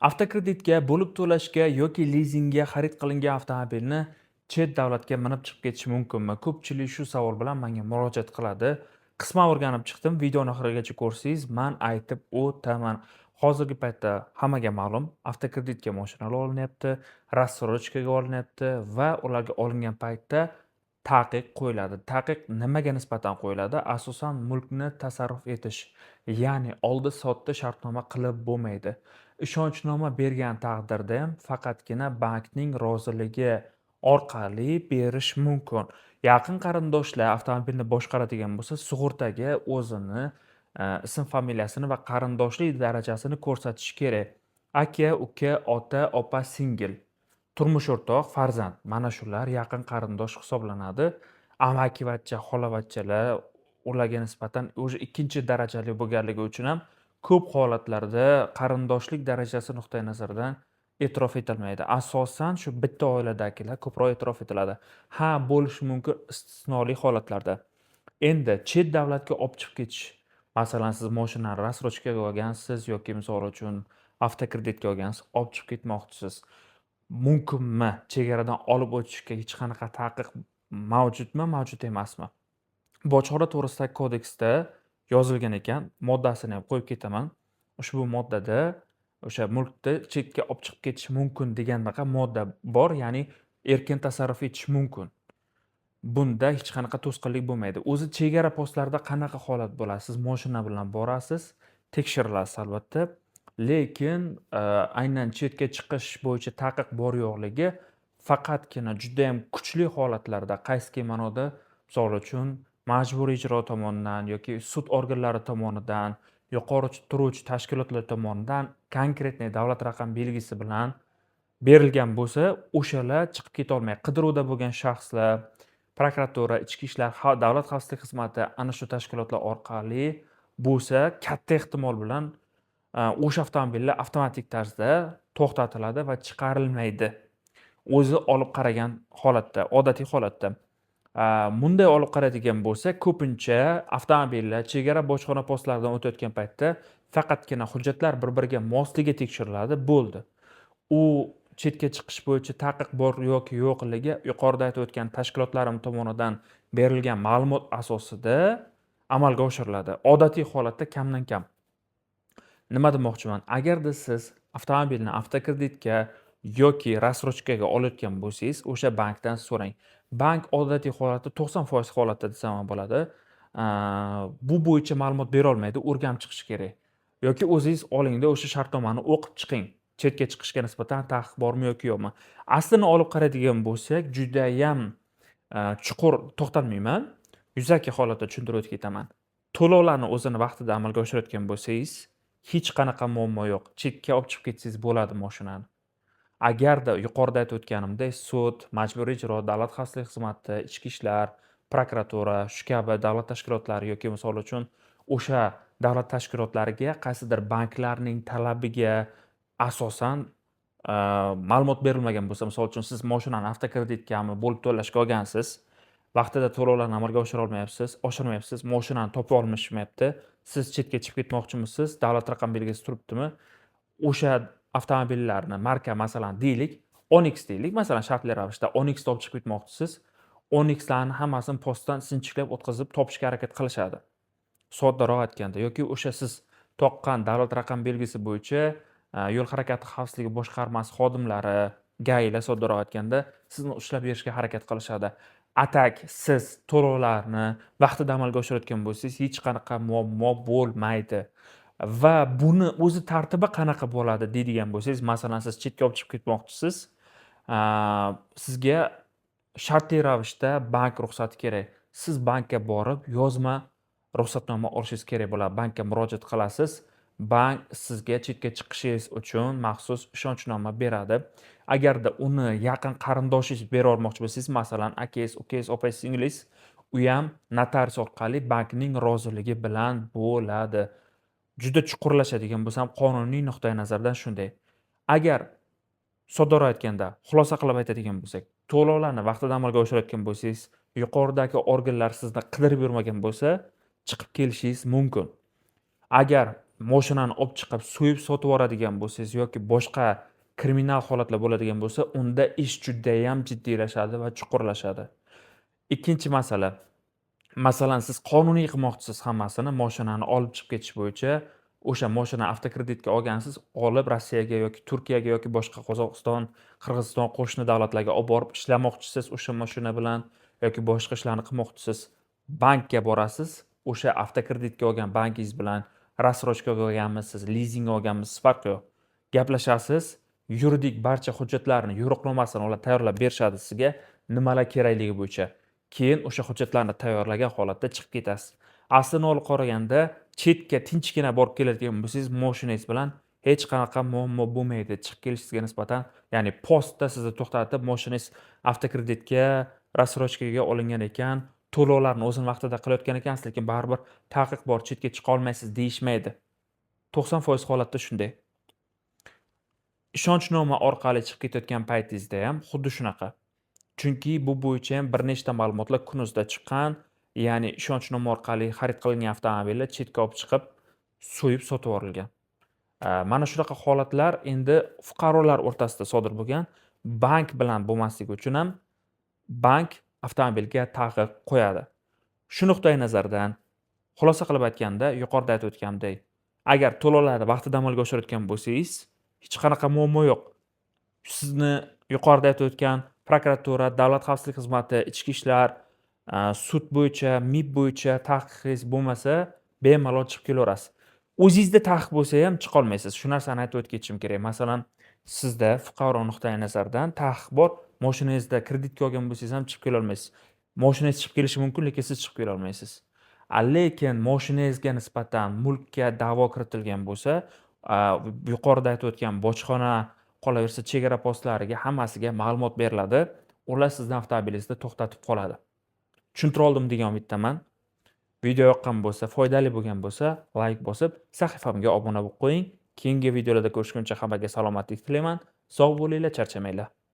Avtokreditga, bo'lib to'lashga yoki lizingga xarid qilingan avtomobilni chet davlatga minib chiqib ketish mumkinmi? Ko'pchilik shu savol bilan menga murojaat qiladi. Qisman o'rganib chiqdim. Videoni oxirigacha ko'rsangiz, man aytib o'taman. Hozirgi paytda hammaga ma'lum, avtokreditga mashinalar olinyapti, рассрочка ga olinyapti va ularga olingan paytda taqiq qo'yiladi. Taqiq nimaga nisbatan qo'yiladi? Asosan mulkni tasarruf etish, ya'ni oldi-sotdi shartnoma qilib bo'lmaydi. Ishonchnoma bergan taqdirda ham faqatgina bankning roziligi orqali berish mumkin. Yaqin qarindoshlar avtomobilni boshqaradigan bo'lsa, sug'urtaga o'zini ism familiyasini va qarindoshlik darajasini ko'rsatishi kerak. Aka, uka, ota, opa, singil, turmush o'rtoq, farzand. Mana shular yaqin qarindosh hisoblanadi. Amakivachcha, xolavachchalar ularga nisbatan уже ikkinchi darajali bo'lganligi uchun ham ko'p holatlarda qarindoshlik darajasi nuqtai nazaridan e'tirof etilmaydi. Asosan shu bitta oiladagilar ko'proq e'tirof etiladi. Ha, bo'lishi mumkin istisnoli holatlarda. Endi chet davlatga olib chiqib ketish. Masalan, siz moshinani рассрочка ga olgansiz yoki misol uchun avtokreditga olgansiz, olib chiqib ketmoqchisiz. Mumkinmi? Chegaradan olib o'tishga hech qanaqa taqiq mavjudmi, mavjud emasmi? Bojxona to'g'risidagi kodeksda yozilgan ekan, moddasini ham qo'yib ketaman. Ushbu moddada o'sha mulkni chetga olib chiqib ketish mumkin degandaqa modda bor, ya'ni erkin tasarruf etish mumkin. Bunda hech qanaqa to'sqinlik bo'lmaydi. O'zi chegara postlarida qanaqa holat bo'ladi? Siz moshina bilan borasiz, tekshirilasiz albatta. Lekin aynan chetga chiqish bo'yicha taqiq bor yo'qligi faqatgina judayam kuchli holatlarda, qaysiki ma'noda, misol uchun, majburiy ijro tomonidan yoki sud organlari tomonidan, yuqori turuvchi tashkilotlar tomonidan конкретный davlat raqam belgisi bilan berilgan bo'lsa, o'shalar chiqib ketolmaydi. Qidiruvda bo'lgan shaxslar, prokuratura, ichki ishlar, davlat xavfsizlik xizmati ana shu tashkilotlar orqali bo'lsa, katta ehtimol bilan o'sha avtomobillar avtomatik tarzda to'xtatiladi va chiqarilmaydi. O'zi olib qaragan holatda, odatiy holatda. Bunday olib qaraydigan bo'lsak, ko'pincha avtomobillar chegara bojxona postlaridan o'tayotgan paytda faqatgina hujjatlar bir-biriga mosligi tekshiriladi, bo'ldi. U chetga chiqish bo'yicha taqiq bor yoki yo'qligi yuqorida aytib o'tgan tashkilotlarim tomonidan berilgan ma'lumot asosida amalga oshiriladi. Odatiy holatda kamdan kam. Nima demoqchiman? Agarda siz avtomobilni avtokreditga yoki рассрочка ga olayotgan bo'lsangiz, o'sha bankdan so'rang. Bank odatiy holatda, 90% holatda desam ham bo'ladi, bu bo'yicha ma'lumot berolmaydi, o'rganib chiqish kerak. Yoki o'zingiz olingda o'sha shartnomani o'qib chiqing. Chetga chiqishga nisbatan taqiq bormi yoki yo'qmi? Aslini olib qaraydigan bo'lsak, judayam chuqur to'xtalmayman. Yuzaki holatda tushuntirib o'tib ketaman. To'lovlarni o'zini vaqtida amalga oshirayotgan bo'lsangiz, hech qanaqa muammo yo'q. Chetga olib chiqib ketsangiz bo'ladi moshinani. Agarda yuqorida aytib o'tganimdek, sud, majburiy ijro, davlat xavfsizlik xizmati, ichki ishlar, prokuratura, shu kabi davlat tashkilotlari yoki misol uchun o'sha davlat tashkilotlariga qaysidir banklarning talabiga asosan ma'lumot berilmagan bo'lsa, misol uchun, siz moshinani avtokreditgami, bo'lib to'lashga olgansiz, vaqtida to'lovlarni amalga oshira olmayapsiz, oshirmayapsiz, moshinani topa olishmayapti, siz chetga chiqib ketmoqchimisiz, davlat raqam belgisi turibdimi? O'sha avtomobillarni marka, masalan, deylik, Onix deylik, masalan, shartli ravishda Onixni olib chiqib ketmoqchisiz. Onixlarni hammasini postdan sinchiklab o'tkazib topishga harakat qilishadi. Soddaroq aytganda yoki o'sha siz taqqan davlat raqam belgisi bo'yicha yo'l harakati xavfsizligi boshqarmasi xodimlari, ГАИ lar, soddaroq aytganda, sizni ushlab berishga harakat qilishadi. А так siz to'lovlarni vaqtida amalga oshirayotgan bo'lsangiz, hech qanaqa muammo bo'lmaydi. Va buni o'zi tartibi qanaqa bo'ladi deydigan bo'lsangiz, masalan, siz chetga olib chiqib ketmoqchisiz, sizga shartli ravishda bank ruxsati kerak. Siz bankka borib yozma ruxsatnoma olishingiz kerak bo'ladi. Bankka murojaat qilasiz, bank sizga chetga chiqishingiz uchun maxsus ishonchnoma beradi. Agarda uni yaqin qarindoshingiz bera olmoqchi bo'lsangiz, masalan, akangiz, ukangiz, opangiz, singlingiz, u ham notarius orqali bankning roziligi bilan bo'ladi. Juda chuqurlashadigan bo'lsam, qonuniy nuqtai nazardan shunday. Agar soddaroq aytganda, xulosa qilib aytadigan bo'lsak, to'lovlarni vaqtida amalga oshirayotgan bo'lsangiz, yuqoridagi organlar sizni qidirib yurmagan bo'lsa, chiqib kelishingiz mumkin. Agar Moshinani olib chiqib so'yib sotib yuboradigan bo'lsangiz yoki boshqa kriminal holatlar bo'ladigan bo'lsa, unda ish judayam jiddiylashadi va chuqurlashadi. Ikkinchi masala. Masalan, siz qonuniy qilmoqchisiz hammasini, moshinani olib chiqib ketish bo'yicha. O'sha moshina avtokreditga olgansiz, olib Rossiyaga yoki Turkiyaga yoki boshqa Qozog'iston, Qirg'iziston, qo'shni davlatlarga olib borib ishlamoqchisiz o'sha mashina bilan yoki boshqa ishlarni qilmoqchisiz. Bankka borasiz, o'sha avtokreditga olgan bankingiz bilan, рассрочка ga olganmisiz, lizing olganmisiz, farqi yo'q. Gaplashasiz, yuridik barcha hujjatlarni, yo'riqnomasini ular tayyorlab berishadi sizga, nimalar kerakligi bo'yicha. Keyin o'sha hujjatlarni tayyorlagan holatda chiqib ketasiz. Aslini olib qaraganda, chetga tinchgina borib keladigan bo'lsangiz, moshinangiz bilan hech qanaqa muammo bo'lmaydi chiqib kelishingizga nisbatan. Ya'ni postda sizni to'xtatib, moshinangiz avtokreditga, рассрочка ga olingan ekan, to'lovlarni o'zini vaqtida qilayotgan ekansiz, lekin baribir taqiq bor, chetga chiqa olmaysiz deyishmaydi. 90% holatda shunday. Ishonchnoma orqali chiqib ketayotgan paytingizda ham xuddi shunaqa. Chunki bu bo'yicha ham bir nechta ma'lumotlar Kun.uzda chiqqan. Ya'ni ishonchnoma orqali xarid qilingan avtomobillar chetga olib chiqib, so'yib sotib yuborilgan. Mana shunaqa holatlar endi fuqarolar o'rtasida sodir bo'lgan. Bank bilan bo'lmasligi uchun ham bank avtomobilga taqiq qo'yadi. Shu nuqtai nazardan xulosa qilib aytganda, yuqorida aytib o'tganimdek, agar to'lovlarni vaqtida amalga oshirayotgan bo'lsangiz, hech qanaqa muammo yo'q. Sizni yuqorida aytib o'tgan prokuratura, davlat xavfsizlik xizmati, ichki ishlar, sud bo'yicha, MIB bo'yicha taqiqingiz bo'lmasa, bemalol chiqib kelaverasiz. O'zingizda taqiq bo'lsa ham chiqolmaysiz. Shu narsani aytib o'tib ketishim kerak. Masalan, sizda fuqaro nuqtai nazaridan taqiq bor, moshinangizda kreditga olgan bo'lsangiz ham chiqib kelolmaysiz. Moshinangiz chiqib kelishi mumkin, lekin siz chiqib kelolmaysiz. Lekin moshinangizga nisbatan mulkka da'vo kiritilgan bo'lsa, yuqorida aytib o'tgan bojxona, qolaversa chegara postlariga, hammasiga ma'lumot beriladi. Ular sizni avtomobilingizni to'xtatib qoladi. Tushuntira oldim degan umiddaman. Video yoqqan bo'lsa, foydali bo'lgan bo'lsa, layk bosib, sahifamga obuna bo'lib qo'ying. Keyingi videolarda ko'rishguncha hammaga salomatlik tilayman. Sog' bo'linglar, charchamanglar.